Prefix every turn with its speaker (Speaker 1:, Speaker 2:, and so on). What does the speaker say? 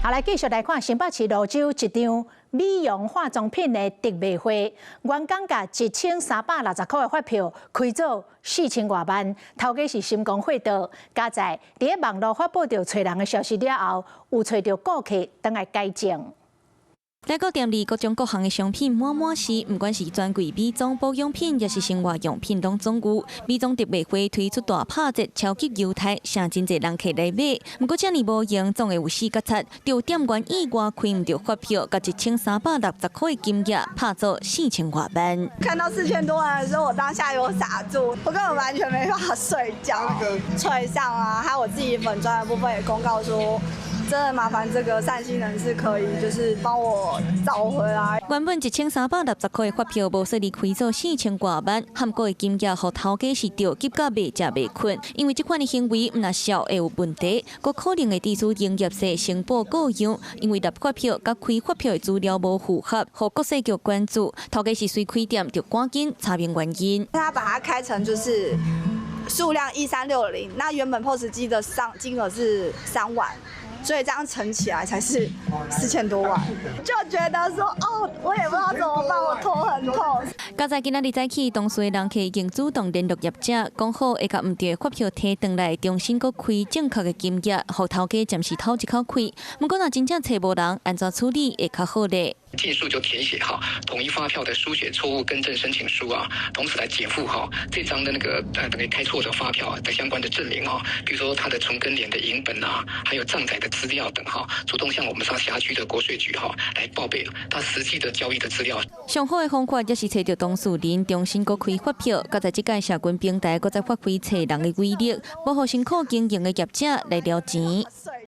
Speaker 1: 好，來繼續來看新北市蘆洲一場美容化妝品的特賣會，員工共1360塊的發票開做四千外萬，頭家是心光會道。佳哉佇咧網路發布著揣人的消息了後，有揣著顧客轉來改正。
Speaker 2: 來到店裡，各種各項的商品滿滿是，毋管是專櫃美妝保養品，抑是生活用品，攏總有。美妝特賣會推出大拍折、超級優待，誠真濟人客來買。毋過遮爾無閒，總會有死角賊，就店員意外開毋著發票，共1360塊的金額拍做四千外萬。
Speaker 3: 看到4000多萬的時候，我當下有傻住，我根本完全沒辦法睡覺。脆上啊，還有我自己粉專的部分也公告說，真的麻煩這個善心人士可以就是幫我找回來。
Speaker 2: 原本1360塊的發票，無說你開做四千外萬，含過的金額，予頭家是著急甲袂食袂睏，因為這款的行為毋若痟會有問題，閣可能會致使營業稅申報過樣，因為立發票佮開發票的資料無符合，予國稅局關注。頭家是隨開店就趕緊查明原因。
Speaker 3: 他把它開成就是數量1360，那原本 POS 機的上金額是3萬。所以這樣乘起來才是4000多萬，就覺得說哦，我也不知道怎麼辦，我頭很痛。
Speaker 2: 佳哉今仔日早起，當事的人客已經主動聯絡業者，講好會共毋對的發票提轉來，重新閣開正確的金額，予頭家暫時透一口氣。毋過若真正揣無人，按怎處理會較好咧？
Speaker 4: 盡速就填寫哈統一發票的書寫錯誤更正申請書啊，同時來檢附哈這張的那個等於開錯的發票的相關的證明啊，比如說他的存根聯的影本啊，還有帳載的資料等哈，主動向我們上轄區的國稅局哈來報備他實際的交易的資料。
Speaker 2: 上好的方法，就是揣著當事人重新閣開發票，閣在這個社群平台閣再發揮揣人的威力，無予辛苦經營的業者來撩錢。